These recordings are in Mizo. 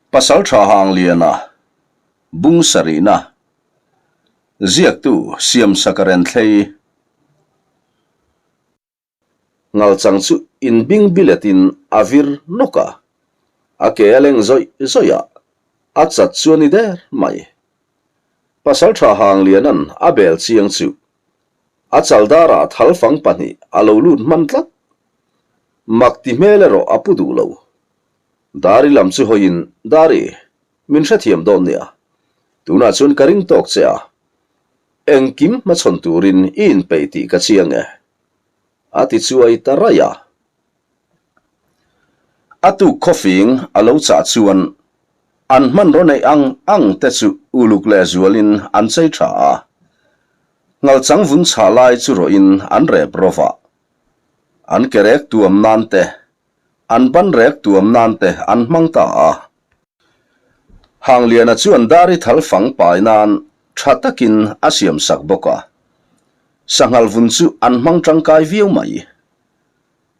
Pasaltha Hangliana, Bung sarihna, Ziaktu Siamsaka Renthlei. Ngalchang chu inbing biletin a vir nawk a, a ke a leng zawih zawih a, a chat chu a ni der mai. Pasaltha Hangliana'n a bel chiang chu a chaldara thalfang pahnih a lo lut hman tlat. Mak ti hmel erawh a pu duh lo. Dari lam chu hawiin, Dari, min hrethiam dawn nia. Tunah chuan ka ring tawk che a. Engkim hmachhawn turin i inpeih tih ka chiang e. A ti chuai ta raih a. A tuk khawfing a lo chah chuan an hmanraw neih ang ang te chu uluk leh zualin an chei tha a. Ngalchang vun chhah lai chu rawhin an rep rawva. An ke rek tuam nan te An ban rek tuam nan te an hmang ta a. Hangliana chuan Dari thal fang pai nan tha takin a siam sak bawk a. Sanghal vun chu an hmang tangkai viau mai.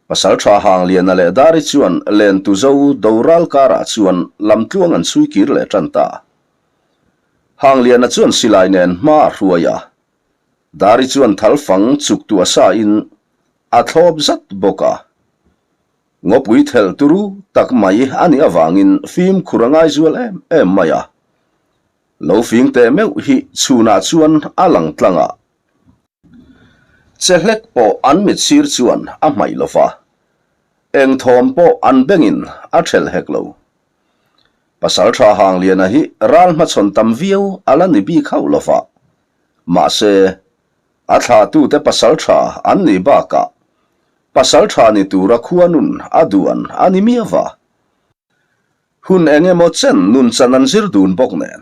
Pasaltha Hangliana leh Dari chuan Lentu zo Doral karah chuan lamtluang an chhui kir leh tan ta. Hangliana chuan silai nen hma a hruai a. Dari chuan thal fang chuk tuah sa in a thlawp zat bawk a. Ngawpui thelh turu tak mai a nih avangin fimkhur a ngai zual em em mai a. Lo fing teh meuh hi chhunah chuan a lang tlang a. Che hlek pawh an mit sir chuan a hmaih lo va. Eng thawm pawh an bengin a thelh hek lo. Pasaltha Hangliana hi ral hmachhawn tam viau a la ni bik hauh lo va. Mahse, a thlahtute pasaltha an nih bakah pasaltha ni tura khua nun a duan a ni miau va. Hun eng emaw chen nun chan an zir dun bawk nen,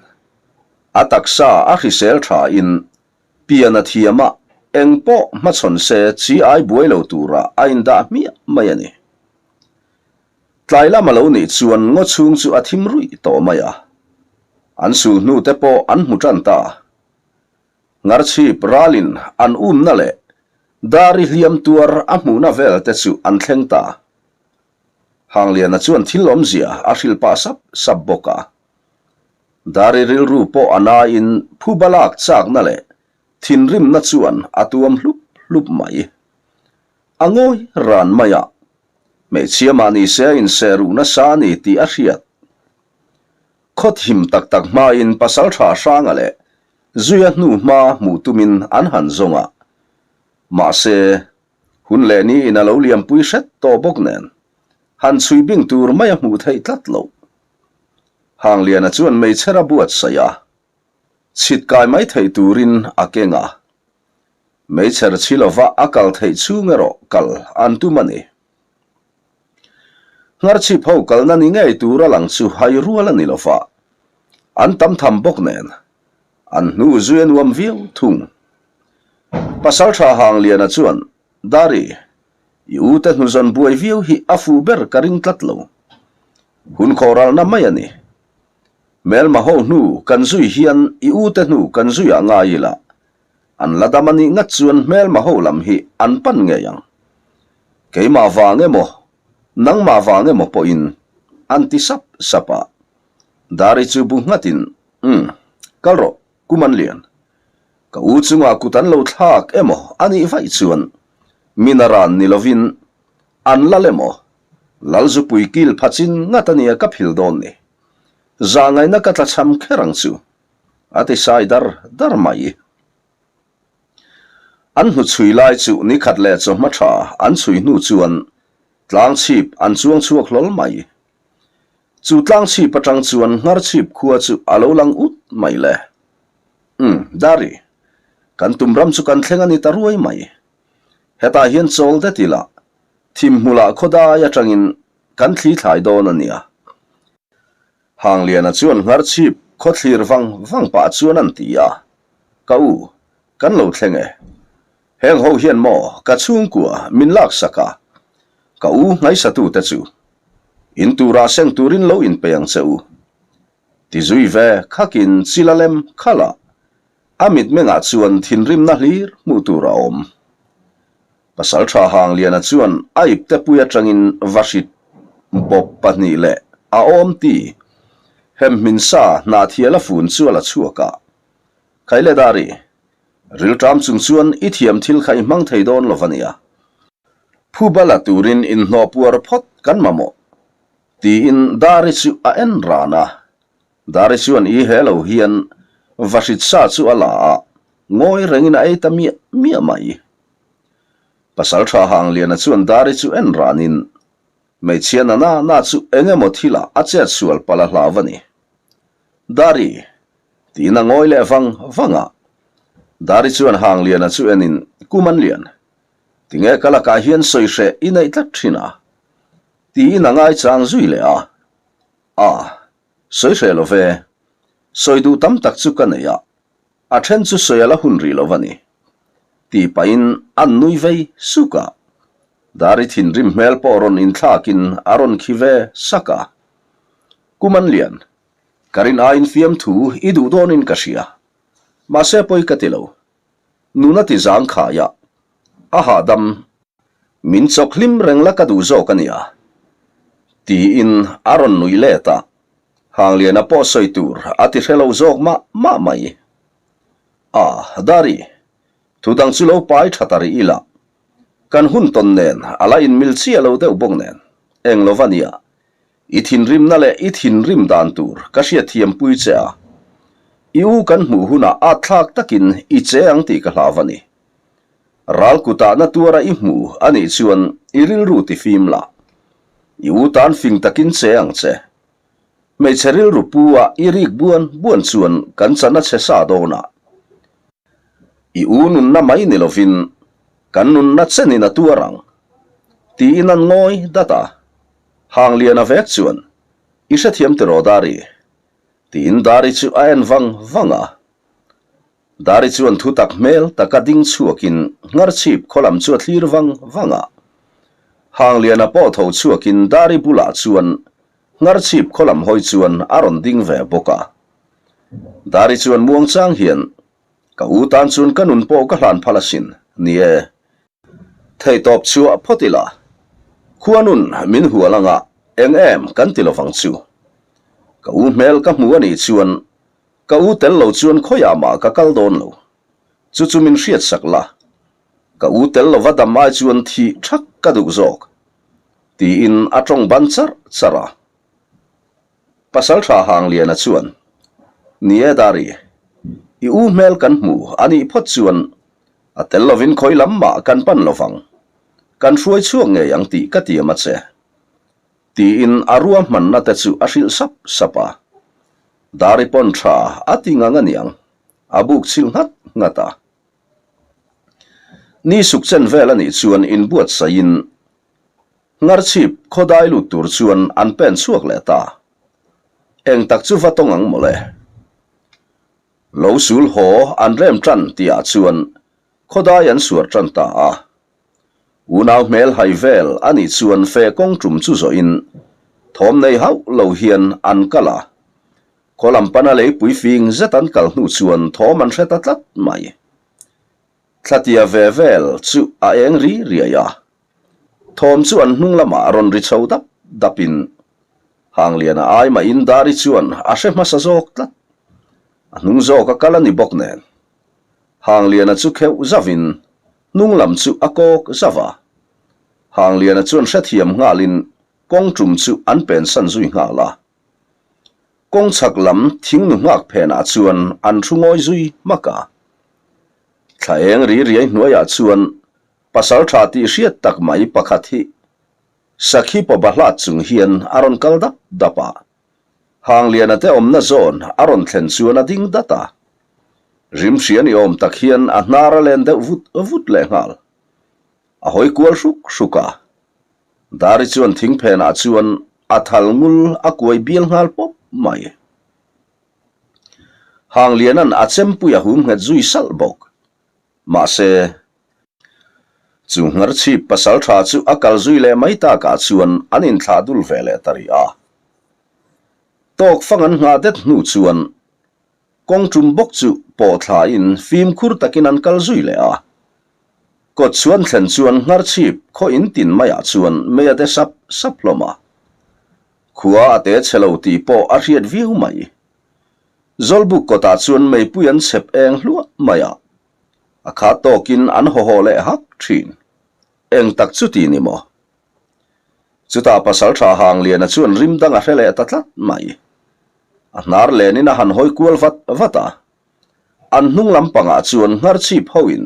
a taksa a hrisel thain pian a thiam a, eng pawh hmachhawn se chi ai buai lo tura a indah hmiah mai a ni. Tlai lam a lo nih chuan ngaw chhung chu a thim ruih tawh mai a, an sul hnu te pawh an hmu tan ta. Ngarchhip ralin an umna leh Dari hliam tuar a hmuhna vel te chu an thleng ta. Hangliana chuan thil awmzia a hrilh pah sap sap bawk a. Dari rilru pawh a nain phuba lak chakna leh thinrimna chuan a tuam hlup hlup mai. A ngawi ran mai a, Hmeichhia mah ni se a inseh ruh nasa a ni tih a hriat. Khaw thim tak tak hmain pasaltha Hranga leh Zuia hnu hma hmuh tumin an han zawng a. Mahse, hun leh niin a lo liampui hret tawh bawk nen, han chhui bing tur mai a hmuh theih tlat loh. Hangliana chuan meichher a buatsaih a, chhit kai mai theih turin a keng a. Meichher chhi lova a kal theih chhung erawh kal an tum a ni. Ngharchhip ho kalna ni ngei tur a lang chu hai rual a ni lova, an tam tham bawk nen an hnu zui a nuam viau thung. Pasaltha Hangliana chuan, Dari, i u te hnuzawn buai viau hi a fuh ber ka ring tlat lo. Hun khawhralna mai a ni. Hmelma ho hnu kan zui hian i u te hnu kan zui ah ngai ila, An la dam a nih ngat chuan hmelma ho lam hi an pan ngei ang. Keimah vang emaw, nangmah vang emaw pawhin an ti sap sap a. Dari chu bu nghatin, Umm, kal rawh, kum an lian. Ka u chungah kut an lo thlak emaw a nih vaih chuan min a ran ni lovin an lal emaw, Lalzupui kil phachin ngat a nia ka phil dawn ni. Zahngaihna ka tlachham kher ang chu. A ti sai dar dar mai. An hnu chhui lai chu nikhat leh chawhma tha an chhui hnu chuan tlang chhip an chuang chhuak hlawl mai. Chu tlang chhip atang chuan nghar chhip khua chu a lo lang ut mai le. Umm, Dari, kan tum ram chu kan thleng a ni ta ruai mai. Hetah hian chawl det ila, thim hmulah khawdai atangin kan thli thlai dawn a nia. Hangliana chuan ngharchhip khawthlir vang vang pah chuan an ti a, Ka u, kan lo thleng e. Heng ho hian maw ka chhungkua min laksak a, ka u ngaihsatute chu in turah seng turin lo inpe ang che u. Ti zui ve khakin chil a lem khalh a, a mitmengah chuan thinrimna hlir hmuh tur a awm. Pasalṭha Hangliana chuan a iptepui aṭangin va hrit bawp pahnih leh a awm ti. Hemhmin sa hnahthial a fun chu a la chhuak a. Khailedari, rilṭam chung chuan i thiam thil kha i hmang thei dawn lo va nia. Phuba la turin inhnawh puar phawt kan mamawh, tiin Dari chu a en ran a. Dari chuan i he lo hian vahrit sa chu a la a, ngawi rengin a ei ta miah miah mai. Pasalṭha Hangliana chuan Dari chu en ranin Hmeichhia na na na chu eng emaw thilah a chet sual palh a hlau a ni. Dari! Tiin a ngawi leh vang vang a. Dari chuan Hangliana chu enin, Kumanlian, tinge ka lakah hian sawi hreh i neih tlat thin a? Tiin a ngaichang zui leh a. A, sawi hreh lo ve. Sawi duh tam tak chu ka nei a. A then chu sawi a la hun rih lo a ni. Tih pahin an nui vei suk a. Dari thinrim hmel pawh rawn inthlakin a rawn khi ve sak a. Kumanlian, ka rin aiin fiamthu i duh dawnin ka hria. Mahse pawi ka ti lo. Nuna ti zang khai a, a hahdam. Min chawk hlim reng la ka duh zawk a nia. Tiin a rawn nuih let a. Hangliana pawh sawi tur a ti hre lo zawk mah mah mai. A, Dari, thu dang chu lo pai tha ta rih ila. Kan hun tawn nen a la inmil chiah lo deuh bawk nen, eng lo va nia. I thinrimna leh i thinrim dan tur ka hriatthiampui che a. I u kan hmuh hunah at thlak takin i che ang tih ka hlau a ni. Ral kutah na tuara i hmu a nih chuan i rilru ti fim la. I u tan fing takin che ang che. Hmeichhe rilru pu a i rik buan buan chuan kan chan a chhe sa dawn a. I u nunna mai ni lovin kan nunna chenin a tuar ang. Tiin an ngawi dat a. Hangliana vek chuan, I hrethiam tiraw Dari? Tiin Dari chu a en vang vang a. Dari chuan thu tak hmel taka ding chhuakin Ngharchhip khaw lam chu a thlir vang vang a. Hangliana pawh tho chhuakin Dari bulah chuan Ngharchhip khaw lam hawi chuan a rawn ding ve bawk a. Dari chuan muangchang hian, Ka u tan chuan ka nun pawh ka hlan phal asin, ni e. Theihtawp chhuah phawt ila, khuanun min hual anga eng em kan ti lovang chu. Ka u hmel ka hmu anih chuan Ka u tel lo chuan khawiah mah ka kal dawn lo. Chu chu min hriat sak la. Ka u tel lova dam ai chuan thih thak ka duh zawk. Tiin a tawng ban charh charh a. Pasaltha Hangliana chuan, Ni e Dari, i u hmel kan hmu a nih phawt chuan a tel lovin khawi lam mah kan pan lovang. Kan hruai chhuak ngei ang tih ka tiam a che. Tiin a ruahmanna te chu a hrilh sap sap a. Dari pawn tha a ti ngang aniang, a buk chhilh nghat nghat a. Ni suk chen vel anih chuan inbuatsaihin Ngharchhip khawdai lut tur chuan an pen chhuak leh ta. Eng tak chu va tawng ang mawle. Lo sul haw an rem tan tihah chuan khawdai an suar tan ta a. Unau hmel hai vel a nih chuan fe kawng tum chu zawhin thawm nei hauh lo hian an kal a. Khaw lam pana leipui fing zet an kal hnu chuan thawm an hre ta tlat mai. Thlatia ve vel chu a eng ri riai a. Thawm chu an hnung lamah rawn ri chho dap dapin Hangliana ai mahin Dari chuan a hre hmasa zawk tlat. A hnung zawk a kal a ni bawk nen. Hangliana chu kheuh zauhin hnung lam chu a kawk zauh a. Hangliana chuan hrethiam nghalin kawng tum chu an pensan zui nghal a. Kawng chhak lam thingnu nghak phenah chuan an thu ngawi zui hmak a. Thla eng ri riai hnuaiah chuan pasal tha tih hriat tak mai pakhat hi sakhi pawba hlat chung hian a rawn kal dap dap a. Hangliana te awmna zawn a rawn thlen chuan a ding dat a. Rimhria ni awm tak hian a hnar a len deuh vut vut lehnghal. A hawi kual hruk hruk a. Dari chuan thingphenah chuan a thal ngul a kuai bial nghal pawp mai. Hangliana'n a chempui a hum nghet zui salh bawk. Mahse, chu Ngharchhip pasal tha chu a kal zui leh mai takah chuan an inthlah dul ve leh ta rih a. Tawk fang an nghah det hnu chuan kawng tum bawk chu pawh thlain fimkhur takin an kal zui leh a. Kawt chuan thlen chuan Ngharchhip khaw in tin maiah chuan mei a de sap sap hlawm a. Khua a te chhe lo tih pawh a hriat viau mai. Zawlbuk kawtah chuan meipui an chhep eng hluah mai a, a khat tawkin an hawhawh leh hak thin. Eng tak chu ti ni maw? Chutah Pasaltha Hangliana chuan rim dang a hre leh ta tlat mai. A hnar lenin a han hawi kual vat vat a. An hnung lampangah chuan ngharchhip hoin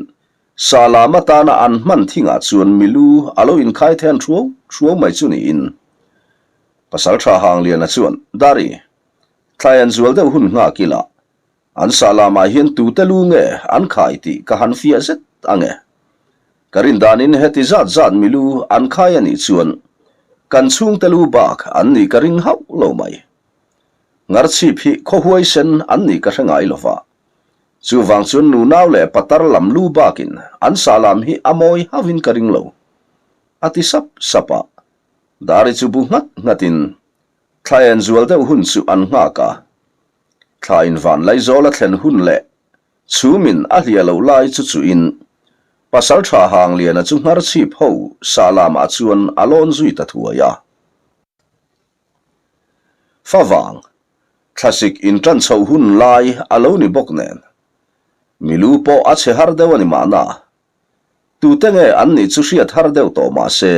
sa lam atana an hman thingah chuan milu a lo inkhai then thuau thuau mai chu niin. Pasaltha Hangliana chuan, Dari, thlai an zual deuh hun nghak ila, An sah lamah hian tute lu nge an khai tih ka han fiah zet ang e. Ka rin danin heti zat zat milu an khai a nih chuan kan chhungte lu bak an nih ka ring hauh lo mai. Ngarchhip hi khaw huaisen an nih ka hre ngai lova. Chuvang chuan nunau leh patar lam lu bakin an sah lam hi a mawi hauhin ka ring lo. A ti sap sap a. Dari chu bu nghat nghatin thla en zual deuh hun chu an nghak a. Thla in van Laizawl a thlen hun leh chhumin a hliah loh lai chu chuhin Pasaltha Hangliana chu ngharchhip ho sah lamah chuan a lawn zui ta thuai a. Favang, thlasik intan chhoh hun lai a lo ni bawk nen, milu pawh a chhe har deuh a ni mahna, tute nge an nih chu hriat har deuh tawh mah se,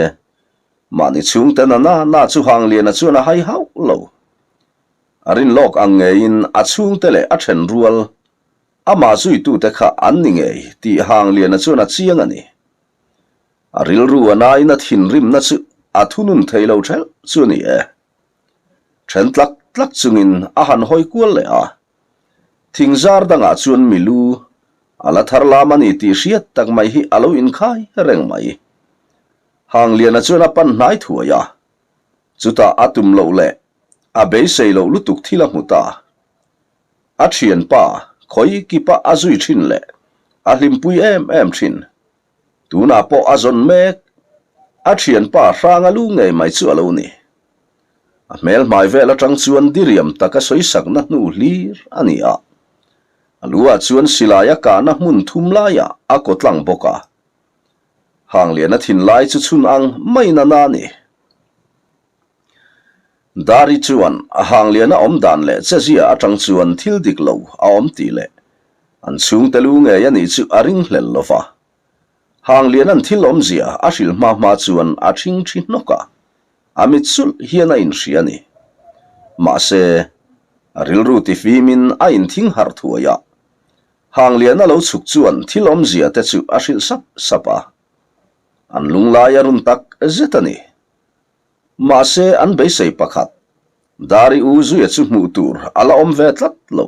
mahni chhungte na na na chu Hangliana chuan a hai hauh lo. A rin lawk ang ngeiin a chhungte leh a then rual amah zuitute kha an ni ngei tih Hangliana chuan a chiang a ni. A rilru a nain a thinrimna chu a thunun thei lo thelh chu a ni e. Then tlak tlak chungin a han hawi kual leh a. Thingzar dangah chuan milu a la thar lam a ni tih hriat tak mai hi a lo inkhai reng mai. Hangliana chuan a pan hnai thuai a. Chutah a tum loh leh a beisei loh lutuk thil a hmu ta. A thianpa khawi kipa a zui thin leh a hlimpui em em thin. Tunah pawh a zawn mek. A thianpa hranga lu ngei mai chu a lo ni. A hmel hmai vel atang chuan diriam taka sawisakna hnu hlir a ni a. A lu ah chuan silai a kahna hmun thum laiah a kaw tlang bawk a. Hangliana thinlai chu chhun ang maiin a na a ni. Dari chuan a Hangliana awm dan leh chezia atang chuan thil dik lo a awm tih leh an chhungte lu ngei a nih chu a ring hlel lo va. Hangliana'n thil awmzia a hrilh hma hma chuan a thing thi hnawk a, a mit sulh hian a inhria a ni. Mahse, a rilru tifimin a inthing harh thuai a. Hangliana lo chhuk chuan thil awmzia te chu a hrilh sap sap a. An lunglai a run tak zet a ni. Mahse an beisei pakhat, Dari u zuia chu hmuh tur a la awm ve tlat lo.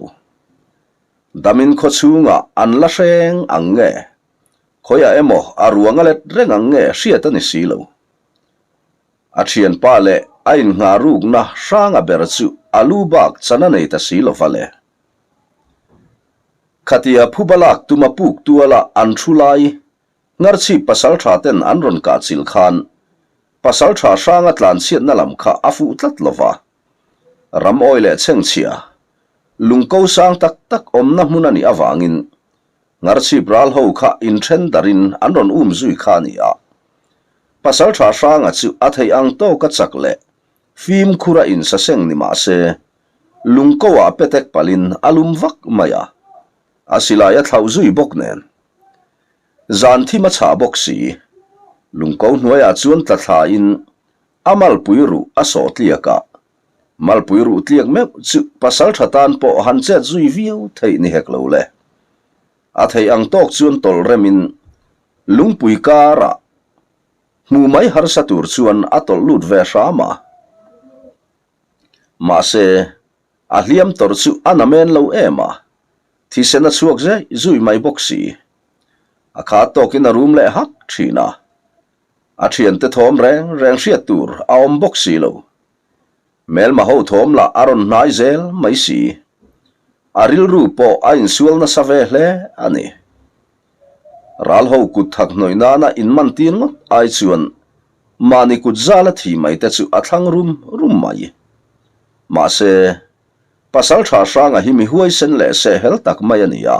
Damin khaw chhungah an la hreng ang nge? Khawiah emaw a ruang a let reng ang nge hriat a ni si lo. A thianpa leh a innghah rukna hranga ber chu a lu bak chan a nei ta si lo va le. Khatia phuba lak tuma puk tuala an thu lai Ngarchhip pasaltha ten an rawn kah chilh khan pasaltha hranga tlanchhiatna lam kha a fuh tlat lo va. Ram awi leh chhengchhia, lungko sang tak tak awmna hmun a nih avangin Ngarchhip ral ho kha inthen darin an rawn um zui kha a ni a. Pasaltha hranga chu a theih ang tawka chak leh fimkhura insaseng ni mah se, Lungkoah petek palin a lum vak mai a, a silai a thlauh zui bawk nen. Zan thim a chhah bawk si. Lungko hnuaiah chuan tla thlain a malpui ruh a sawh tliak a, malpui ruh tliak meuh chu pasal tha tan pawh han chet zui viau theih ni hek lo le. A theih ang tawk chuan tawlh remin lungpui karah hmuh mai harsa tur chuan a tawlh lut ve hram a. Mahse, a hliam tawrh chu a namen lo em a, thisen a chhuak zai zui mai bawk si. A khat tawkin a rum leh hak thin a, a thiante thawm reng reng hriat tur a awm bawk si lo. Hmelma ho thawm lah a rawn hnai zel mai si. A rilru pawh a insual nasa ve hle a ni. Ral ho kut thak hnawih nana inmantir ngawt ai chuan mahni kut zal a thi mai te chu a thlang rum rum mai. Mahse, pasal tha hranga hi mi huaisen leh sehhel tak mai a ni a.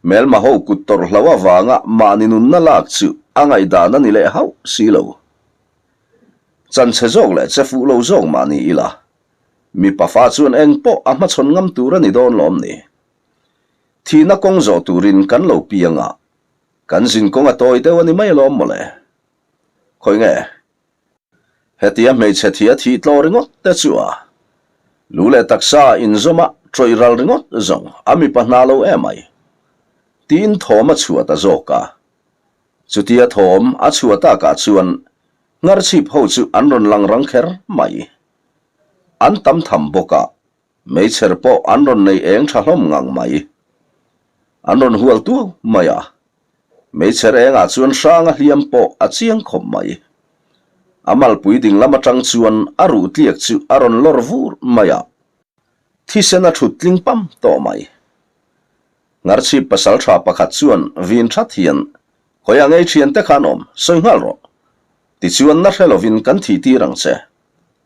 Hmelma ho kut tawrh hlo avanga mahni nunna lak chu a ngaihdan a ni leh hauh si lo. Chanchhe zawk leh che fuh lo zawk mah ni ila, mipa fa chuan eng pawh a hmachhawn ngam tur a ni dawn lawm ni? Thihna kawng zawh turin kan lo piang a, kan zin kawng a tawi deuh a ni mai alawm mawle. Khawi nge? Hetia hmeichhe thi a thih tlaw ringawt te chu a lu leh taksa inzawm a tawih ral ringawt zawng a mipa hna lo emai tiin thawm a chhuah ta zawk a. Chutia thawm a chhuah takah chuan Ngharchhip ho chu an rawn lang rang kher mai. An tam tham bawk a, meichher pawh an rawn nei eng tha hlawm ngang mai. An rawn hual tuau mai a, meichher engah chuan hranga hliam pawh a chiang khawp mai. A malpui ding lam atang chuan a ruh tliak chu a rawn lawr vur mai a, thisen a thut tling pam tawh mai. Ngharchhip pasaltha pakhat chuan vin that hian Khawiah ngei thiante khan awm, sawi nghal rawh. Tichuan na hre lovin kan thih tir ang che.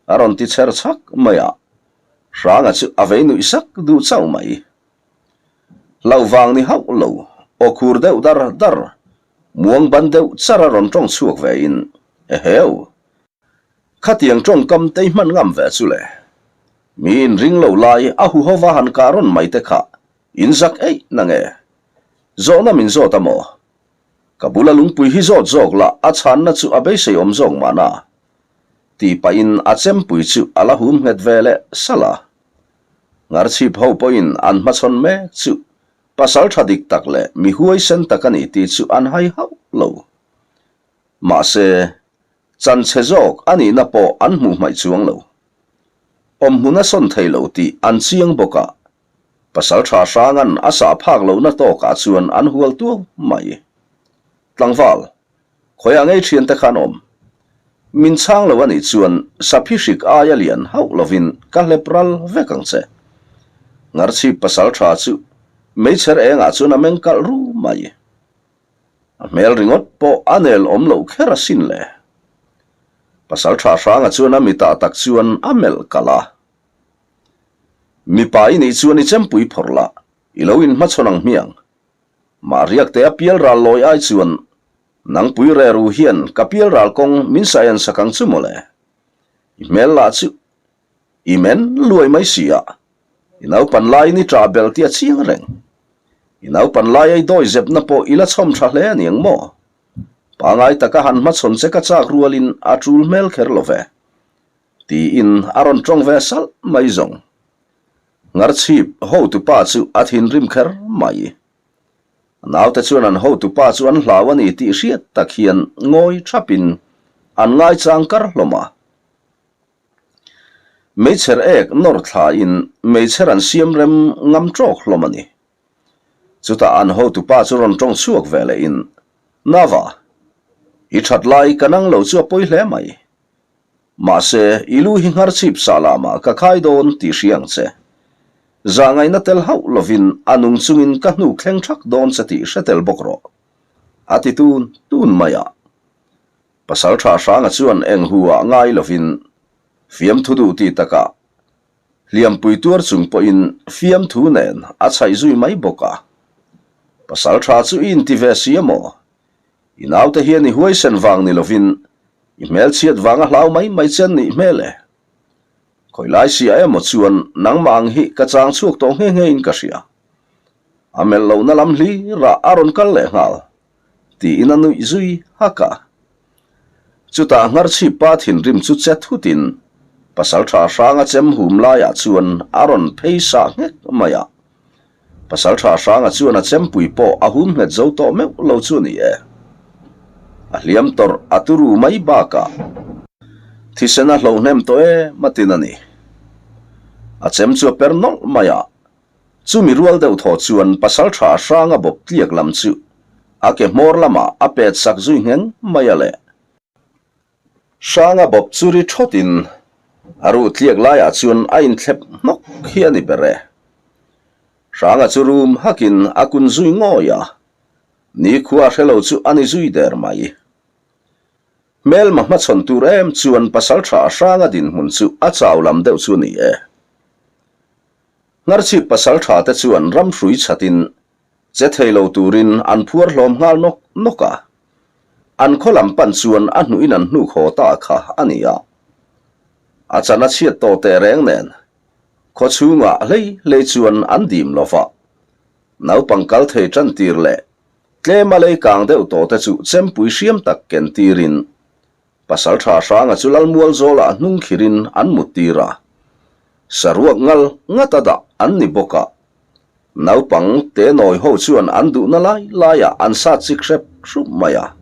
A rawn ti chher chhak mai a, Hranga chu a vei nuih sak duh chauh mai. Hlauh vang ni hauh lo, aw khur deuh dar dar, muang ban deuh char a rawn tawng chhuak ve in, Eheu! Khatiang tawngkam te i hman ngam ve chu le. Mi inring lo lai a huhova han kah rawn mai te kha in zak eih na nge? Zawhna min zawt a maw? Ka bula lungpui hi zawt zawk la a chhanna chu a beisei awm zawk mahna. Tih pahin a chempui chu a la hum nghet ve leh salh a. Ngarchhip ho pawhin an hmachhawn mek chu pasal tha dik tak leh mi huaisen tak a ni tih chu an hai hauh lo. Mahse, chanchhe zawk a nihna pawh an hmuh hmaih chuang lo. Awmhmun a sawn thei lo tih an chiang bawk a, Pasal tha hranga'n a sah phak lohna tawkah chuan an hual tuau mai. Tlangval, khawiah ngei thiante khan awm? Min chhang lo a nih chuan saphi hrik aia lian hauh lovin ka hlep ral vek ang che. Ngarchhip pasal tha chu meichher engah chuan a meng kalh ru mai. A hmel ringawt pawh a nel awm loh kher asin le. Pasal tha hranga chuan a mitah tak chuan a melh kalh a. Mipa i nih chuan i chempui phawrh lah, i lo inhmachhawn ang hmiang. Mah riakte a pial ral lawi ai chuan nangpui reru hian ka pial ral kawng min sa en sak ang chu mawle. I hmel lah chu i men luai mai si a, i naupan laiin i ṭah belh tih a chiang reng. I naupan laia i dawi zepna pawh i la chhawm ṭha hle a niang maw? Pangai taka han hmachhawn che ka chak rualin a ṭul hmel kher lo ve. Tiin a rawn tawng ve salh mai zawng. Ngarchhip hotupa chu a thinrim kher mai. A naute chuan an hotupa chu an hlau a ni tih hriat tak hian ngawi thapin an ngaichang kar hlawm a. Meichher ek nawr thlain meichher an siam rem ngam tawk hlawm a ni. Chutah an hotupa chu rawn tawng chhuak ve lehin, Nava, i that lai ka nang lo chu a pawi hle mai. Mahse, i lu hi nghar chhip sah lamah ka khai dawn tih hria ang che. Zah ngaihna tel hauh lovin a nung chungin ka hnuk thleng thak dawn che tih hre tel bawk rawh. A ti tun tun mai a. Pasal tha hranga chuan eng hu ah ngai lovin fiamthu duh tih takah hliampui tuar chung pawhin fiamthu nen a chhaih zui mai bawk a. Pasal tha chu i inti ve si a maw? I naute hian i huaisen vang ni lovin i hmelchhiat vanga hlau mai mai che an nih hmel e. Khawilai sia emaw chuan nangmah ang hi ka chang chhuak tawh nghe nghe in ka hria. A melh lohna lam hlirah a rawn kal leh nghal, tiin a nuih zui hak a. Chutah Ngharchhip pa thinrim chu che thutin Pasaltha hranga chem hum laiah chuan a rawn phei sah nghek mai a. Pasalṭha Hranga chuan a chempui pawh a hum nghet zo tawh meuh lo chu a ni e. A hliam tawrh a turu mai bakah thisen a hloh hnem tawh em a tin a ni. A chem chu a per nawlh mai a, chumi rual deuh thaw chuan Pasalṭha Hranga bawp tliak lam chu a ke hmawr lamah a pet sak zui ngheng mai a le. Hranga bawp chu ri thawtin a ruh tliak laiah chuan a inthlep hnawk hi a ni ber e. Hranga chu rum hakin a kun zui ngawi a, nikhua hre lo chu a ni zui der mai. Hmelma hmachhawn tur em chuan pasaltha Hranga dinhmun chu a chau lam deuh chu a ni e. Ngharchhip pasaltha te chuan ramhrui chhatin Che thei lo turin an phuar hlawm nghal nawk nawk a, an khaw lam pan chuan a hnuhin an hnuk haw ta kha a ni a. A chan a chhiat tawh teh reng nen, khaw chhungah hlei hlei chuan an dim lo va. Naupang kal thei tan tir leh tlema lei kang deuh tawh te chu chempui hriam tak ken tirin Pasalṭha Hranga chu Lalmual zawlah hnung khirin an mut tir a. Saruak ngal ngat a dah an ni bawk a. Naupang te nawi ho chuan an duhna lai laiah an sat chik hrep hrup mai a.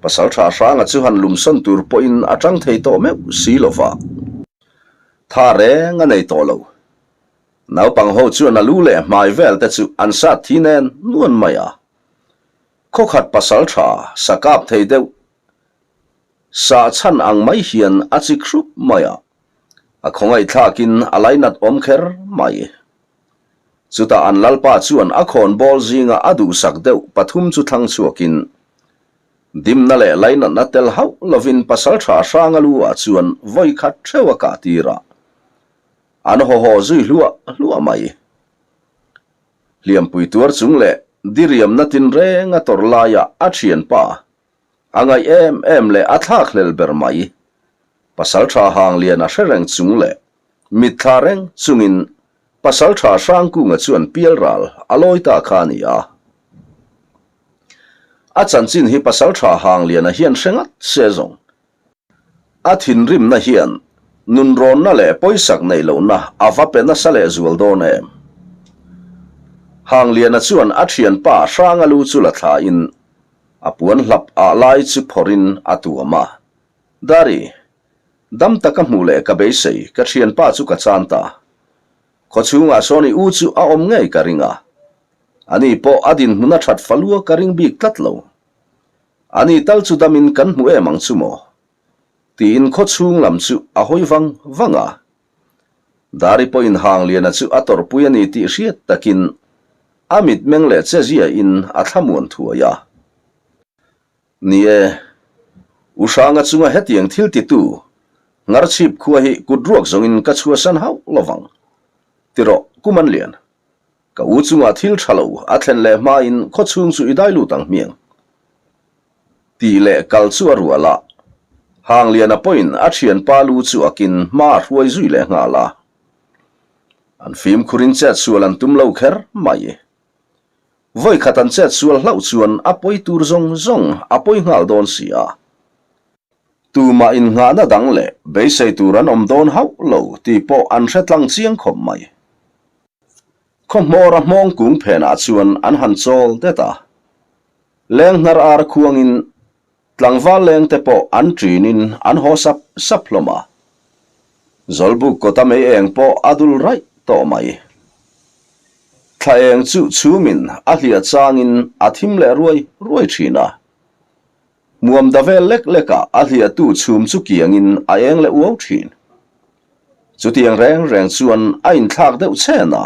Pasalṭha Hranga chu han lumsawn tur pawhin a ṭang thei tawh meuh si lo va. Tha reng a nei tawh lo. Naupang ho chuan a lu leh hmai vel te chu an sat thi nen nuan mai a. Khawkhat pasalṭha sa kap thei deuh Sah chhan ang mai hian a chik hrup mai a, a khawngaihthlakin a lainat awm kher mai. Chutah an lalpa chuan a khawnbawl zinga a duhsak deuh pathum chu thlang chhuakin, dimna leh lainatna tel hauh lovin pasalṭha hranga lu ah chuan vawi khat theuh a kah tir a, an haw haw zui hluah hluah mai. Hliampui tuar chung leh diriamna tinreng a tawrh laia a ṭhianpa A ngaih em em leh a thlak hlel ber mai. Pasalṭha Hangliana hre reng chung leh mitthla reng chungin Pasalṭha Hrangkunga chuan pialral a lawi ta kha a ni a. A chanchin hi Pasalṭha Hangliana hian hre ngat se zawng. A thinrimna hian nunrawnna leh pawisak neih lohna a va pe nasa leh zual dawn em? Hangliana chuan a thianpa Hranga lu chu la thlain a puan hlap ah lai chu phawrhin a tuam a. Dari, dam taka hmuh leh ka beisei, ka thianpa chu ka chan ta. Khawchhungah sawn i u chu a awm ngei ka ring a. Ani pawh a dinhmun a that falua ka ring bik tlat lo. Ani tal chu damin kan hmu em ang chu maw? Tiin khaw chhung lam chu a hawi vang vang a. Dari pawhin Hangliana chu a tawrhpui a ni tih hriat takin a mitmeng leh che ziahin a thlamuan thuai a. Ni e, U Hranga chunga hetiang thil titu Ngarchhip khua hi kut ruak zawngin ka chhuahsan hauh lovang. Tirawh, Kumanlian. Ka u chungah thil tha lo a thlen leh hmain khaw chhung chu i dai lut ang hmiang. Tih leh kal chu a rual a, Hangliana pawhin a thianpa lu chu akin hma a hruai zui leh nghal a. An fimkhurin chet sual an tum lo kher mai. Vawi khat an chet sual hlauh chuan a pawi tur zawng zawng a pawi nghal dawn si a. Tumah innghahna dang leh beisei tur an awm dawn hauh lo tih pawh an hre tlang chiang khawp mai. Khaw hmawra hmawng kung phenah chuan an han chawl det a. Leng hnar ar khuangin tlangval leng te pawh an ṭinin an haw sap sap hlawm a. Zawlbuk kawta mei eng pawh a dul raih tawh mai. Thla eng chu chhumin a hliah changin a thim leh ruai ruai ṭhin a. Muam da vel lek lekah a hliahtu chhum chu kiangin a eng leh uau thin. Chutiang reng reng chuan a inthlak deuh chen a.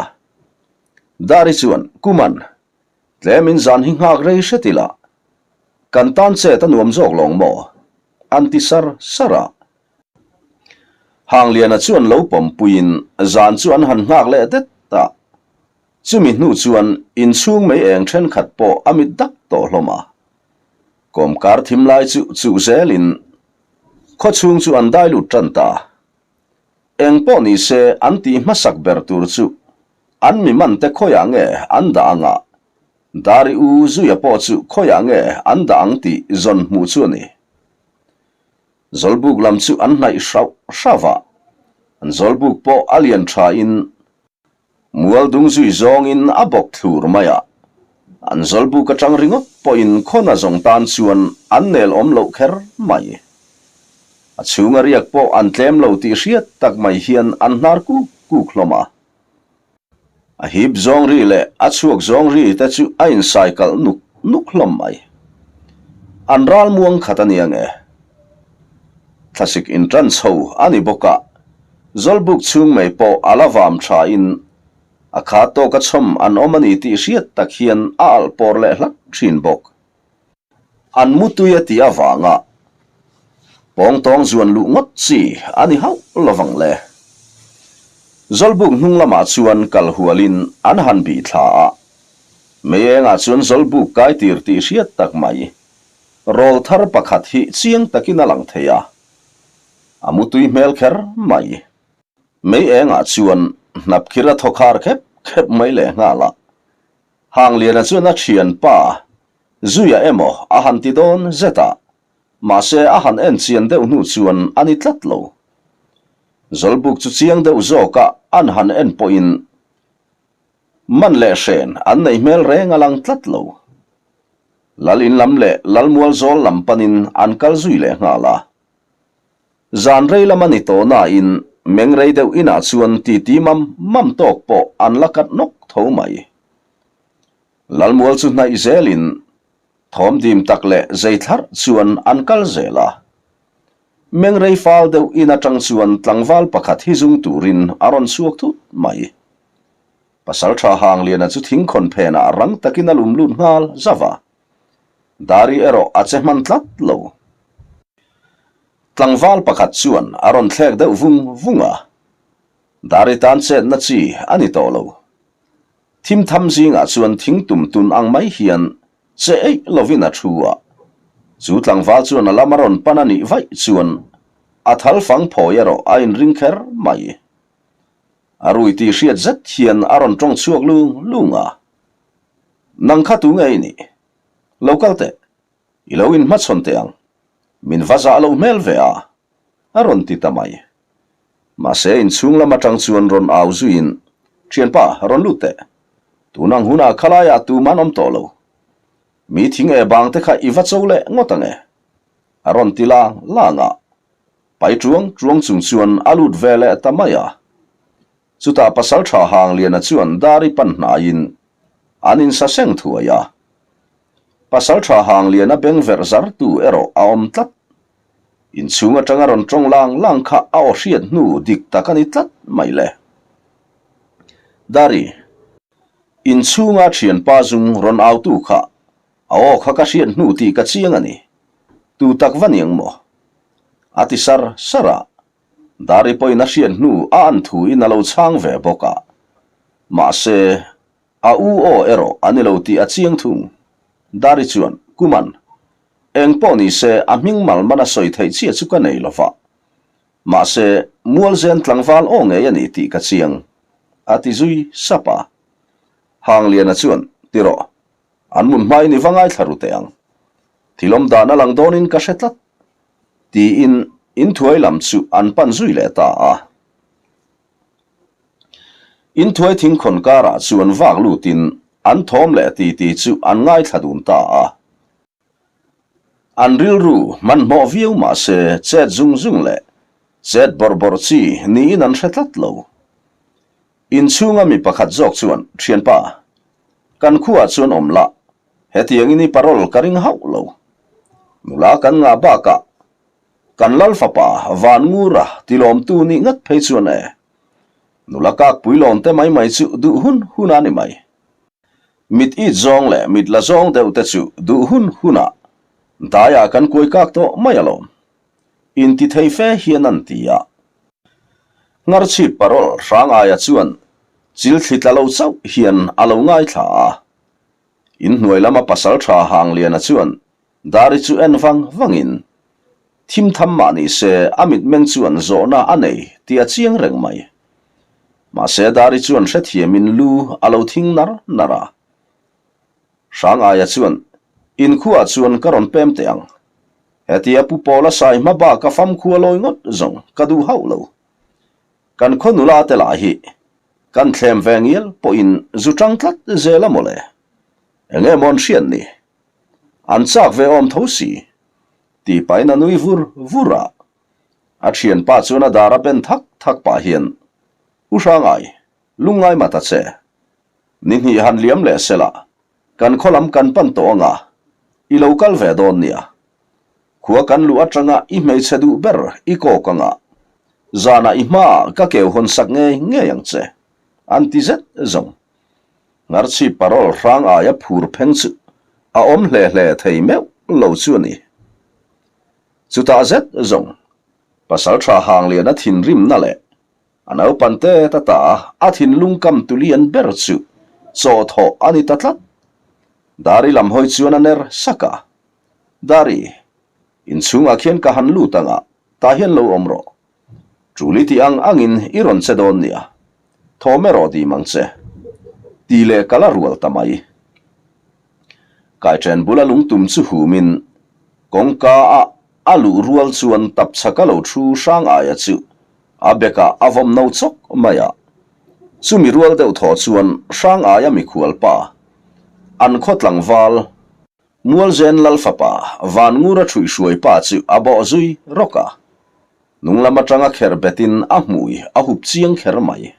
Dari chuan, Kuman, tlemin zan hi nghak rei hret ila, kan tan chet a nuam zawk lawng maw? an ti sar sar a. Hangliana chuan lo pawmpuiin zan chu an han nghak leh det a. Chumi hnu chuan inchhung mei eng thenkhat pawh a mit dak tawh hlawm a. Kawmkar thim lai chu chuh zelin khaw chhung chu an dai lut tan ta. Eng pawh ni se an tih hmasak ber tur chu an mi man te khawiah nge an dah ang a, Dari u Zuia pawh chu khawiah nge an dah ang tih zawn hmuh chu a ni. Zawlbuk lam chu an hnaih hrauh hrauh a, an zawlbuk pawh a lian thain Mual dung zui zawngin a bawk thlur mai a, an zawlbuk atang ringawt pawhin khawna zawng tan chuan an nel awm loh kher mai. A chhunga riak pawh an tlem lo tih hriat tak mai hian an hnar kuk kuk hlawm a. A hip zawng ri leh a chhuak zawng ri te chu a insai kalh nuk nuk hlawm mai. An ral muang khat a nia nge? Thlasik inṭan chho a ni bawk a, Zawlbuk chhung mai pawh a la vam thain a kha tawka chhawm an awm a ni tih hriat tak hian a alh pawr leh hlak thin bawk. An mutui a tih avanga pawngtawng zuan luh ngawt chi a ni hauh lovang le. Zawlbuk hnung lamah chuan kal hualin an han bih thla a, mei engah chuan zawlbuk kai tir tih hriat tak mai rawl thar pakhat hi chiang takin a lang thei a. A mutui hmel kher mai. Mei engah chuan hnapkhir a thaw khar khep khep mai leh nghal a. Hangliana chuan a thianpa Zuia emaw a han ti dawn zet a, mahse a han en chian deuh hnu chuan a ni tlat lo. Zawlbuk chu chiang deuh zawka an han en pawhin man leh hren an neih hmel reng a lang tlat lo. Lal in lam leh Lalmual zawl lam panin an kal zui leh nghal a. Zan rei lama ni tawh nain meng rei deuh inah chuan titi mam mam tawk pawh an la kat nawk tho mai. Lalmual chu hnaih zelin thawm dim tak leh zei thlarh chuan an kal zel a. Meng rei fal deuh in atang chuan tlangval pakhat hi zung turin a rawn chhuak thut mai. Pasaltha Hangliana chu thingkhawn phenah rang takin a lum lut nghal zauh a. Dari erawh a che hman tlat lo. Tlangval pakhat chuan a rawn thlek deuh vung vung a. Dari tan chetna chi a ni tawh lo. Thim tham zingah chuan thing tum tun ang mai hian che eih lovin a thu a. Chu tlangval chuan a lam a rawn pan a nih vaih chuan a thal fang phawi erawh a inring kher mai. A rui tih hriat zet hian a rawn tawng chhuak lung lung a. Nang kha tu nge i nih? Lo kal teh. I lo inhmachhawn teh ang. Min va zah loh hmel ve a, a rawn ti ta mai. Mahse inchhung lam atang chuan rawn au zuiin, Thianpa, rawn lut teh. Tun ang hunah khalaiah tum an awm tawh lo. Mi thing e bang te kha i va cho leh ngawt ang e, a rawn ti lang lang a. Pai tuang tuang chung chuan a lut ve leh ta mai a. Chutah Pasaltha Hangliana chuan Dari pan hnaiin an insa seng thuai a. Pasaltha Hangliana beng verh zartu erawh a awm tlat. Inchhung atanga rawn tawng lang lang kha a aw hriat hnu dik tak a ni tlat mai le. Dari, inchhunga thianpa zung rawn autu kha a aw kha ka hriat hnu tih ka chiang a ni. Tu tak va niang maw? A ti sar sar a. Dari pawhin a hriat hnu a an thu in a lo chhang ve bawk a, mahse, a u aw erawh a ni lo tih a chiang thung. Dari chuan, Kuman, eng pawh ni se a hming mal man a sawi theih chiah chu ka nei lo va, mahse, Mualzen tlangval aw ngei a ni tih ka chiang, a ti zui sap a. Hangliana chuan, Ti rawh, an mun hmain i va ngaithla ru teh ang. Thil awm dan a lang dawnin ka hre tlat. Tiin inthuai lam chu an pan zui leh ta a. Inthuai thingkhawn karah chuan vak lutin an thawm leh titi chu an ngaithla dun ta a. An rilru hmanhmawh viau mah se chet zung zung leh chet bawrh bawrh chi niin an hre tlat lo. Inchhunga mi pakhat zawk chuan, Thianpa, kan khuaah chuan awm lah, Hetiangin i parol ka ring hauh lo. Nula kan ngah bakah kan lal fapa Van Ngura tilawmtu nih ngat phei chuan e. Nula kakpui lawn te mai mai chu duh hun hun a ni mai. Mit it zawng leh mit la zawng deuh te chu duh hun hunah daiah kan kuai kak tawh mai alawm. Inti thei fe hian an ti a. Ngarchhip parol Hrangaia chuan chil thli tla lo chauh hian a lo ngaithla a. Inhnuai lama pasaltha Hangliana chuan Dari chu en vang vangin, Thim tham mah ni se a mitmeng chuan zawhna a nei tih a chiang reng mai. Mahse Dari chuan hrethiamin lu a lo thing nar nar a. Hrangaia chuan, Inkhuaah chuan ka rawn pem teh ang. Hetia Pu Pawla sai hma bak a famkhua lawi ngawt zawng ka duh hauh lo. Kan khaw nula te lah hi kan thlem ve ngial pawhin zu tang tlat zel a mawle. Enge maw an hriat ni? An chak ve awm tho si. Tih pahin a nui vur vur a. A thianpa chuan a dar a ben thak thak pah hian, U Hrangai, lungngai mah ta che. Ni hnih han liam leh sela, kan khaw lam kan pan tawh anga, i lo kal ve dawn nia. Khua kan luh atanga i hmeichhe duh ber i kawk anga, zanah i hmaah ka keu hawn sak ngei ngei ang che, an ti zet zawng. Ngarchhip parol hrang aia phur pheng chu a awm hle hle thei meuh lo chu a ni. Chutah zet zawng, Pasaltha Hangliana thinrimna leh a naupan te ta ta a thinlung kam tulian ber chu chawhthawh a ni ta tlat. Dari lam hawi chuan a ner sak a. Dari, inchhungah khian ka han lut anga, tah hian lo awm rawh. Ṭul i tih ang angin i rawn che dawn nia. Thawm erawh dim ang che. Ti leh ka la rual ta mai. Kaiṭen bula lungtum chu humin kawngka a a luh rual chuan tapchhaka lo ṭhu hrang aia chu a bekah a vawm no chawk mai a. Chumi rual deuh thaw chuan hrang aia mikhual pa, an khaw tlangval, Mualzen Lal fapa Vanngura ṭhuihhruai pa chu a bawh zui rawk a. Hnung lam aṭanga kher betin a hmui a hup chiang kher mai.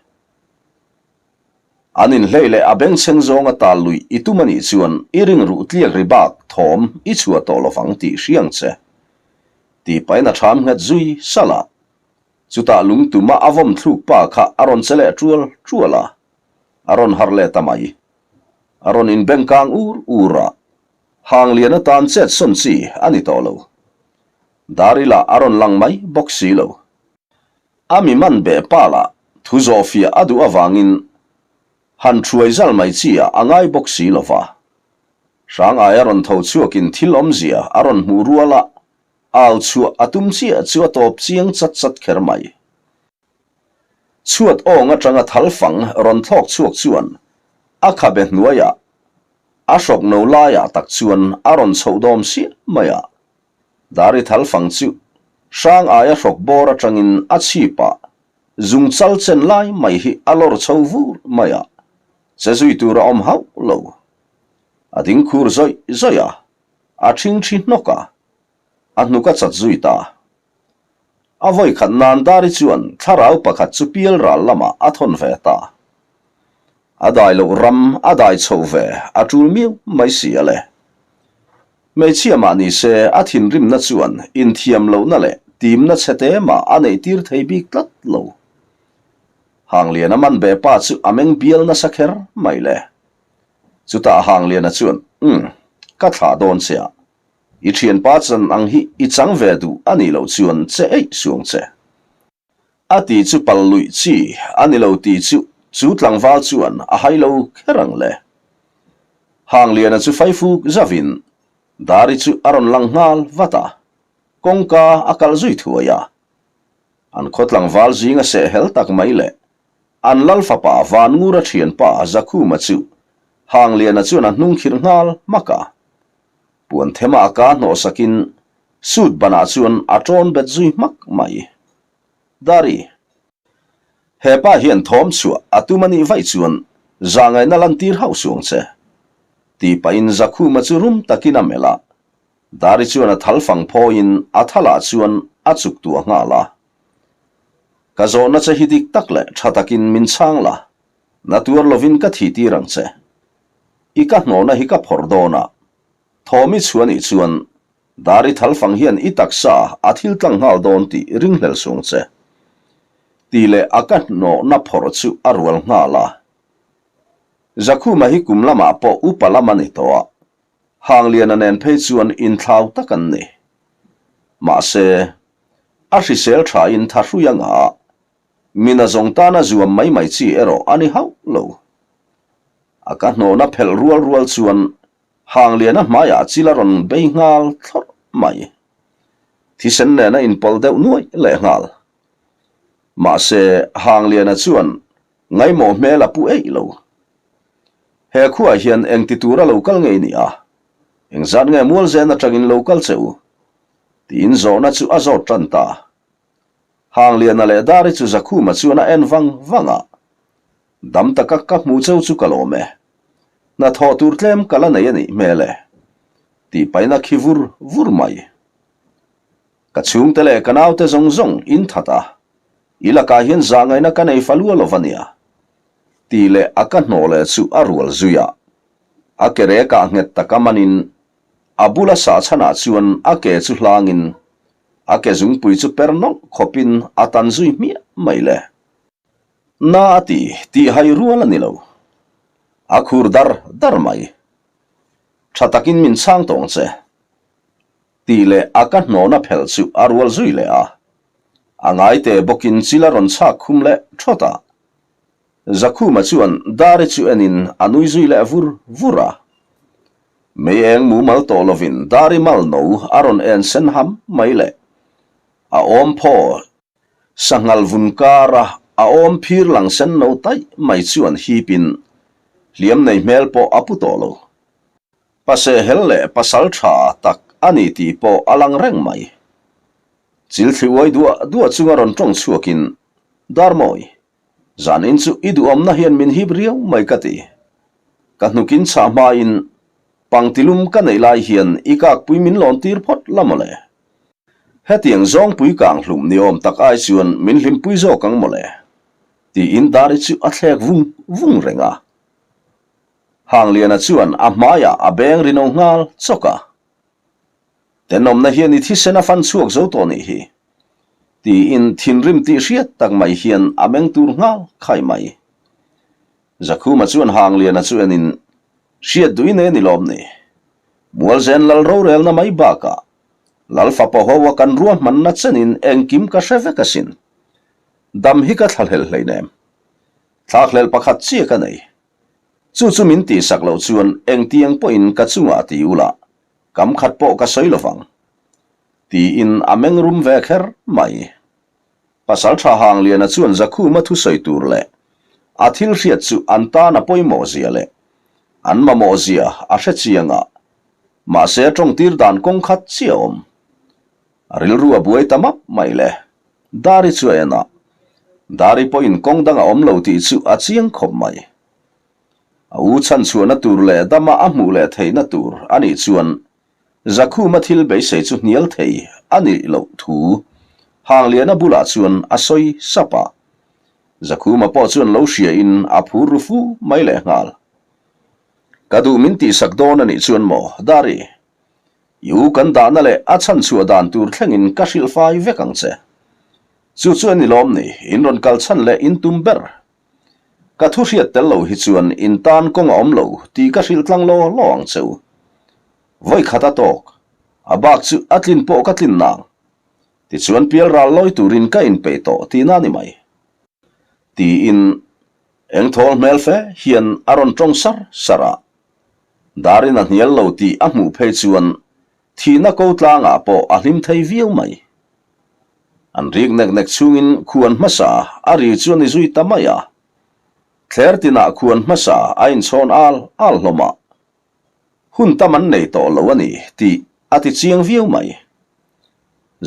An inhlei leh a bengchheng zawnga tal luih i tum a nih chuan i ring ruh tliak ri bak thawm i chhuah tawh lovang tih hriang che. Tih pahin a ṭham nghet zui salh a. Chutah lungtuma a vawm thluk pa kha a rawn che leh ṭual ṭual a, a rawn harh leh ta mai. A rawn inbeng kang ur ur a, hang lian atan chet sawn chi a ni tawh lo. Dari lah a rawn lang mai bawk si lo. A mi man beh pa lah thu zawhfiah a duh avangin han thuai zal mai chi ah a ngai bawk si lo va. Hrang aia rawn tho chhuakin thil awmzia a rawn hmuh rual a, au chhuah a tum chiah chu a tawp chiang chat chat kher mai. Chhuat awng atanga thal fang rawn thlawk chhuak chuan a khabe hnuaiah a hrawk no laiah tak chuan a rawn chhoh dawm siah mai a. Dari thal fang chu hrang aia hrawk bawr atangin a chhipah zung chal chen lai mai hi a lawr chho vur mai a, che zui tur a awm hauh lo. A ding khur zawih zawih a, a ṭhingṭhi hnawk a, a hnuk a chat zui ta. A vawi khat nan Dari chuan thlarau pakhat chu pial ral lamah a thawn ve ta. A dai loh ram a dai chhoh ve a tul miau mai si a le. Hmeichhia mah ni se a thinrimna chuan inthiam lohna leh timna chhe te mah a neih tir thei bik tlat lo. Hangliana man be pa chu a meng bial nasa kher mai le. Chutah Hangliana chuan, Umm, ka thlah dawn che a, I thianpa chan ang hi i chang ve duh a nih loh chuan che eih suang che. A ti chu pal luih chi a ni lo tih chu chu tlangval chuan a hai lo kher ang le. Hangliana chu faifuk zavin Dari chu a rawn lang nghal vat a, kawngka a kalh zui thuai a. An khaw tlangval zinga sehhel tak mai leh an lal fapa Vanngura thianpa Zakhuma chu Hangliana chuan a hnungkhirh nghal hmak a. Puan thema a ka hnawh sakin suit banah chuan a tawn bet zui hmak mai. Dari. He pa hian thawm chhuah a tum a nih vaih chuan zahngaihna lantir hauh suang che. Tih pahin Zakhuma chu rum takin a melh a. Dari chuan a thal fang phawiin a thalah chuan a chuk tuah nghal a. Ka zawhna che hi dik tak leh tha takin min chhang la, na tuar lovin ka thih tir ang che. I ka hnawhna hi ka phawrh dawn a, thawm i chhuah nih chuan Dari thalfang hian i taksa a thil tlang nghal dawn tih ringhlel sung che. Tih leh a ka hnawhna phawrh chu a rual nghal a. Zakhuma hi kum lamah pawh upa lam a ni tawh a, Hangliana nen phei chuan inthlau tak an ni. Mahse, a hrisel thain thahrui a ngah a, Mina zawng tana zuam mai mai chi erawh a ni hauh lo. A ka hnawhna phelh rual rual chuan Hangliana hmaiah chil a rawn bei nghal thlawrh mai. Thisen nen a inpawlh deuh nuaih leh nghal. Mahse, Hangliana chuan ngaimawh hmel a pu eih lo. He khuaah hian engti tura lo kal ngei ni a? Engzat nge Mualzen atangin lo kal che u? Tiin zawhna chu a zawt tan ta. Hangliana leh Dari chu Zakhuma chuan a en vang vang a, Dam taka ka hmu cheu chu ka lawm e. Hnathawh tur tlem ka la nei a nih hmel e. Tih pahin a khi vur vur mai. Ka chhungte leh ka naute zawng zawng in that a, i lakah hian zahngaihna ka nei fa lua lo va nia. Tih leh a ka hnawh leh chu a rual zui a. A ke rekah nghet taka manin a bula sahchhanah chuan a ke chu hlangin A ke zungpui chu per nawlh khawpin a tan zui hmiah mai le. Na a ti tih hai rual a ni lo. A khur dar dar mai. Tha takin min chhang tawng che. Tih leh a ka hnawna phelh chu a rual zui leh a. A ngaite bawkin chil a rawn chhak khum leh thawt a. Zakhuma chuan Dari chu enin a nui zui leh vur vur a. Mei eng mumal tawh lovin Dari mal no a rawn en sen ham mai le. A awm phaw. Sanghal vun kara a awm phir lang sen no taih mai chuan hipin hliam nei hmel pawh a pu tawh lo. Pasehel leh pasal tha tak a ni tih pawh a lang reng mai. Chilthli uai duah duah chunga rawn tawng chhuakin, Darmawi, zanin chu i duhawmna hian min hip riau mai ka ti. Ka hnukin chhah hmain pangtilum ka neih lai hian i kakpui min lawn tir phawt la mawle. Hetiang zawngpui kang hlum ni awm tak ai chuan min hlimpui zawk ang mawle, tiin Dari chu a thlek vung vung reng a. Hangliana chuan a hmaiah a beng ri no nghal chawk a. Tenawmna hian i thisen a fan chhuak zo tawh nih hi, tiin thinrim tih hriat tak mai hian a meng tur nghal khai mai. Zakhuma chuan Hangliana chu enin, Hriat duh i nei a ni lawm ni? Mualzen lal rorelna mai bakah Lal fapa ho a kan ruahmanna chenin engkim ka hre vek asin. Dam hi ka thlahlel hleinem. Thlakhlel pakhat chiah ka nei. Chu chu min tihsak loh chuan engtiang pawhin ka chungah ti ula, kam khat pawh ka sawi lovang. Tiin a meng rum ve kher mai. Pasaltha Hangliana chuan Zakhuma thusawi tur leh a thil hriat chu an tan a pawimawh zia leh an mamawh zia a hre chiang a, mahse a tawngtir dan kawng khat chiah a awm. A rilru a buai ta map mai le. Dari chu a en a, Dari pawhin kawng dang a awm lo tih chu a chiang khawp mai. A u chhanchhuahna tur leh dama a hmuh leh theihna tur a nih chuan Zakhuma thil beisei chu hnial thei a nih loh thu Hangliana bulah chuan a sawi sap a. Zakhuma pawh chuan lo hriain a phur ru fu mai lehnghal. Ka duh min tihsak dawn a nih chuan maw, Dari? I u kan dahna leh a chhanchhuah dan tur thlengin ka hrilh fai vek ang che. Chu chu a ni lawm ni, in rawn kal chhan leh in tum ber. Ka thu hriat tel lo hi chuan in tan kawng a awm lo tih ka hrilh tlang law law ang che u. Vawi khat a tawk, a bak chu a tlin pawh ka tlin nang. Tichuan pial ral lawi turin ka inpeih tawh tihna a ni mai. Tiin eng thawl hmel fe hian a rawn tawng sar sar a. Darin a hnial lo tih a hmuh phei chuan thihna ko tlangah pawh a hlim thei viau mai. An rik nek nek chungin khuan hmasa a ri chu a ni zui ta mai a. Thler tinah khuan hmasa a inchhawn al al hlawm a. Hun tam an nei tawh lo a ni tih a ti chiang viau mai.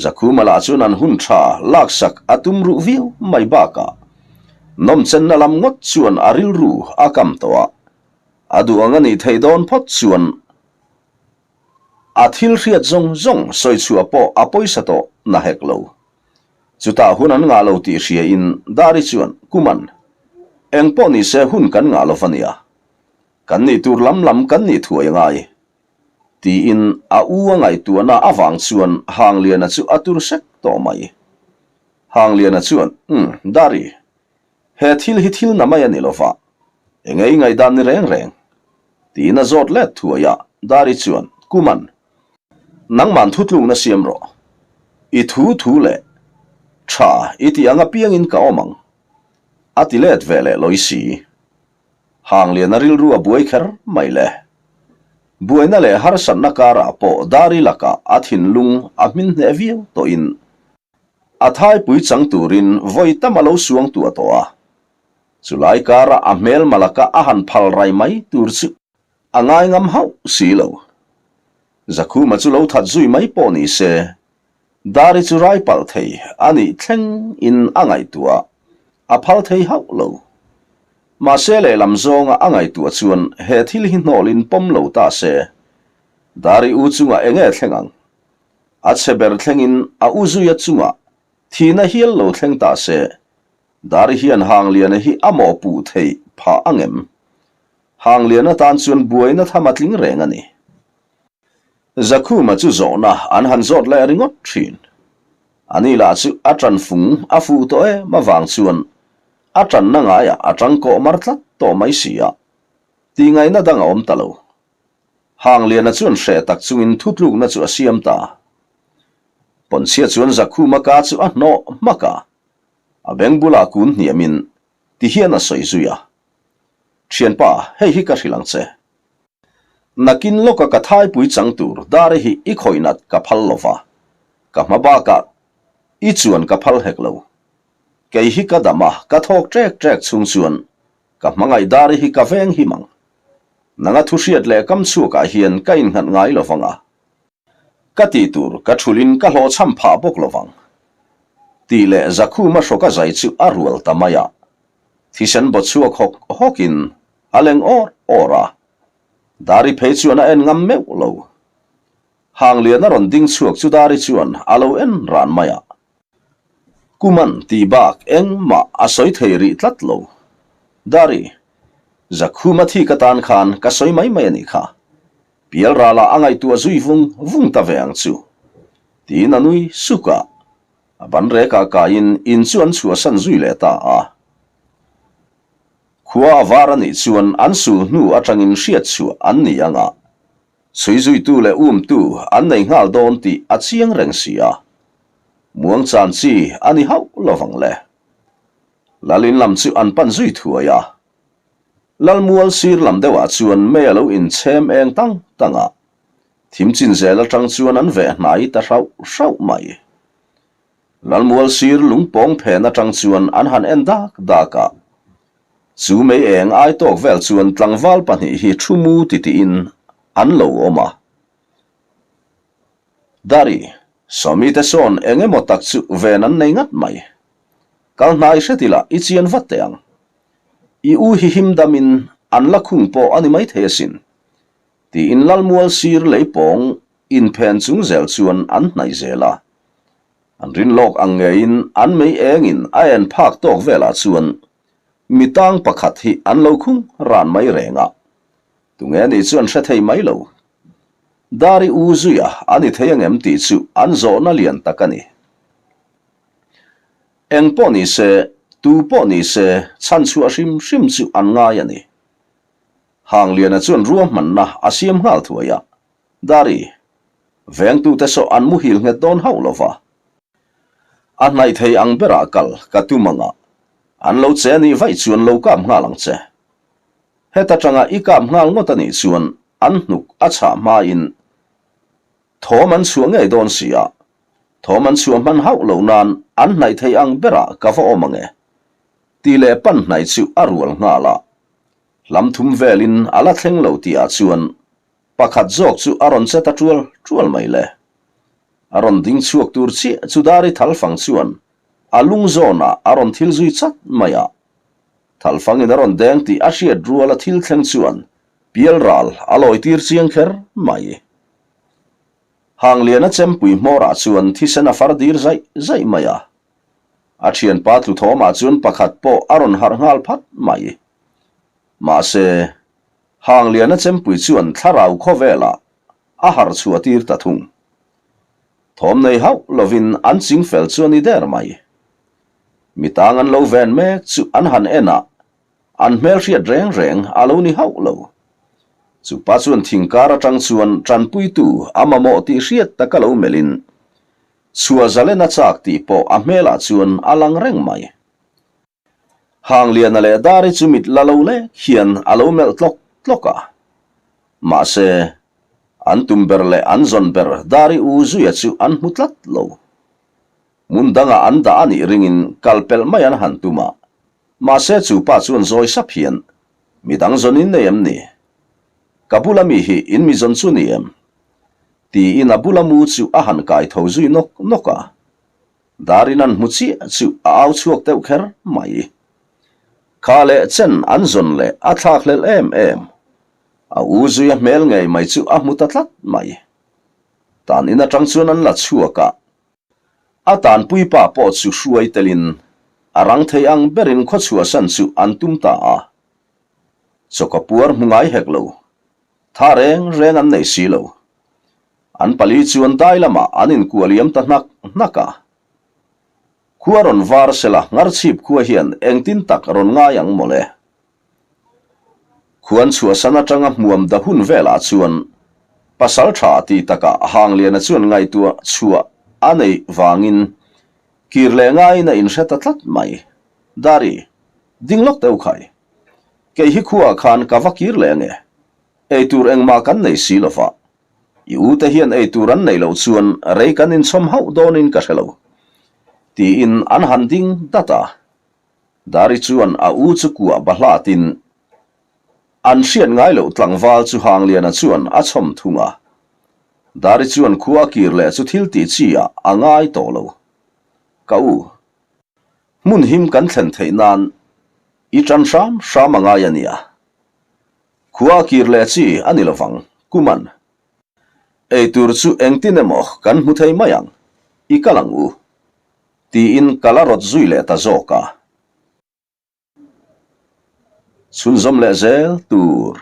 Zakhuma lah chuan an hun tha laksak a tum ruh viau mai bakah nawmchenna lam ngawt chuan a rilru a kam tawh a, a duh ang a nih theih dawn phawt chuan a thil hriat zawng zawng sawi chhuah pawh a pawisa tawh na hek lo. Chutah hun an ngah lo tih hriain Dari chuan, Kuman, eng pawh nise hun kan ngah lo va nia. Kan nih tur lam lam kan nih thuai a ngai. Tiin a u a ngaihtuahna avang chuan Hangliana chu a tur sek tawh mai. Hangliana chuan, Umm, Dari, he thil hi thil na mai a ni lova, enge i ngaihdan ni reng reng? Tiin a zawt let thuai a, Dari chuan, Kuman, nangman thutlukna siam rawh. I thu thu leh tha i tih ang apiangin ka awm ang. A ti let ve leh lawi si. Hangliana rilru a buai kher mai le. Buaina leh harsatna karah pawh Dari lakah a thinlung a hmin hneh viau tawhin a thaipui chang turin vawi tam a lo suang tuah tawh a. Chulai karah a hmelma laka a han phal rai mai tur chu a ngaingam hauh si lo. Zakhuma chu lo that zui mai pawh ni se, Dari chu rai palh thei a nih thleng in a ngaihtuah a phal thei hauh lo. Mahse lehlam zawnga a ngaihtuah chuan he thil hi hnawl in pawm lo ta se, Dari u chungah enge thleng ang? A chhe ber thleng in a u zuia chungah thihna hial lo thleng ta se, Dari hian Hangliana hi a mawhpuh theih phah angem? Hangliana tan chuan buaina tham a tling reng a ni. Zakhuma chu zawhna an han zawt leh ringawt thin. Ani lah chu a tan fung a fuh tawh em avang chuan a tanna ngaiah a tang kawh mar tlat tawh mai si a, tihngaihna dang a awm ta lo. Hangliana chuan hreh tak chungin thutlukna chu a siam ta. Pawnchhia chuan Zakhuma ka chu a hnawh hmak a, a beng bulah kun hniamin tihian a sawi zui a, Thianpa, hei hi ka hrilh ang che. Nakin lawka ka thaipui chang tur dare hi i khawih nat ka phal lo va, ka hma bakah i chuan ka phal hek lo. Kei hi ka dam a, ka thawk ṭek ṭek chhung chuan ka hmangaih Dari hi ka veng him ang. Nanga thu hriat leh kam chhuakah hian ka innghat ngai lo vang a. Ka tih tur ka thulhin ka hlawhchham phah bawk lo vang. Tih leh Zakhuma hrawka zai chu a rual ta mai a. Thisen baw chhuak hawk hawkin a leng awr awr a. Dari phei chuan a en ngam meuh lo. Hanglian a rawn ding chhuak chu Dari chuan a lo en ran mai a. Kuman tih bak engmah a sawi thei rih tlat lo. Dari, Zakhuma thi ka tan khan ka sawi mai mai a nih kha. Pialralah a ngaihtuah zui vung vung ta ve ang chu. Tiin a nui suk a. A ban rekah kaiin in chu an chhuahsan zui leh ta a. Khua a var a nih chuan an sul hnu atangin hriat chhuah an ni ang a. Chhui zuitu leh umtu an nei nghal dawn tih a chiang reng si a. Muang chan chi a ni hauh lovang le. Lalin lam chu an pan zui thuai a. Lalmual sir lam deuhah chuan mei a lo inchhem eng tang tang a. Thim chin zel atang chuan an veh hnai ta hrauh hrauh mai. Lalmual sir lungpawng phen atang chuan an han en dak dak a. Chu mei eng ai tawk vel chuan tlangval pahnih hi thu mu titiin an lo awm a. Dari, Sawmi te sawn eng emaw tak chu ven an nei ngat mai. Kal hnai hret ila i chian vat teh ang. I u hi him damin an la khung pawh a ni maithei asin. Tiin Lalmual sir leipawng inphen chung zel chuan an hnaih zel a. An rin lawk ang ngeiin an mei engin a en phak tawk velah chuan mi tang pakhat hi an lo khung ran mai reng a. Tunge nih chu an hre thei mai lo. Dari u zuia a ni thei angem tih chu an zawhna lian tak a ni. Eng pawh ni se, tu pawh ni se chhanchhuah hrim hrim chu an ngai a ni. Hangliana chuan ruahmanna a siam nghal thuai a, Dari, vengtute saw an muhil nghet dawn hauh lo va. A hnaih thei ang berah kal ka tum ang a, an lo che nih vaih chuan lo kap nghal ang che. Heta tanga i kap nghal ngawt a nih chuan an hnuk a chhah hmain thawm an chhuah ngei dawn si a, thawm an chhuah hman hauh loh nan an hnaih thei ang berah ka va awm ang e, tih leh pan hnaih chu a rual nghal a. Hlam thum velin a la thleng lo tihah chuan pakhat zawk chu a rawn che ta tual tual mai le. A rawn ding chhuak tur chiah chu Dari Thalfang chuan a lung zawnah a rawn thil zui chat mai a. Thalfangin a rawn deng tih a hriat ruala thil thleng chuan pialral a lawitir chiang kher mai. Hangliana chempui hmawrah chuan thisen a far dir zaih zaih mai a. A thianpa tlu thawmah chuan pakhat pawh a rawn harh nghal phat mai. Mahse, Hangliana chempui chuan thlarau khawvelah a harh chhuah tir ta thung. Thawm nei hauh lovin an ching fel chu a ni der mai. Mi tang an lo ven mek chu an han en a, an hmelhriat reng reng a lo ni hauh lo. Chupa chuan thingkar atang chuan tanpuitu a mamawh tih hriat taka lo melhin, chhuah zalen a chak tih pawh a hmelah chuan a lang reng mai. Hangliana leh Dari chu mit la lo lek hian a lo melh tlawk tlawk a. Mahse, an tum ber leh an zawn ber Dari u Zuia chu an hmu tlat lo. Hmun dangah an dah a nih ringin kal pelh mai an han tum a, mahse chu pa chuan zawi sap hian, Mi dang zawn in nei em ni? Ka bula mi hi in mi zawn chu ni em? Tiin a bula mu chu a han kai tho zui nawk nawk a. Darin an hmu chiah chu a au chhuak deuh kher mai. Kha leh chen an zawn leh a thlak hlelh em em. A u zui a hmel ngei mai chu a hmu ta tlat mai. Tan in atang chuan an la chhuak a. A tanpuipa pawh chu hruai telin a rang thei ang berin khaw chhuahsan chu an tum ta a. Chawka puar hmu ngai hek lo. Tha reng reng an nei si lo. An pali chuan dai lamah an inkuah liam ta hnak hnak a. Khua rawn var sela Ngarchhip khua hian engtin tak rawn ngai ang mawle. Khuan chhuahsan atanga hmuam da hun velah chuan pasal tha tih takah Hangliana chuan ngaihtuah chhuah a neih vangin kir leh ngaiin a inhre ta tlat mai. Dari, ding lawk deuh khai. Kei hi khuaah khan ka va kir leh ange. Eitur engmah kan nei si lova. I u te hian eitur an neih loh chuan rei kan inchhawm hauh dawnin ka hre lo. Tiin an han ding dat a. Dari chuan a u chu kuah bahlatin an hriat ngai loh tlangval chu Hangliana chuan a chhawm thung a. Dari chuan khua a kir leh chu thil tih chi ah a ngai tawh lo. Ka u, hmun him kan thlen theih nan i tan hram hram a ngai a nia. Khua a kir leh chi a ni lovang, Kuman. Eitur chu engtin emaw kan hmu thei mai ang, i kal ang u. Tiin ka la rawt zui leh ta zawk a. Chhunzawm leh zel tur.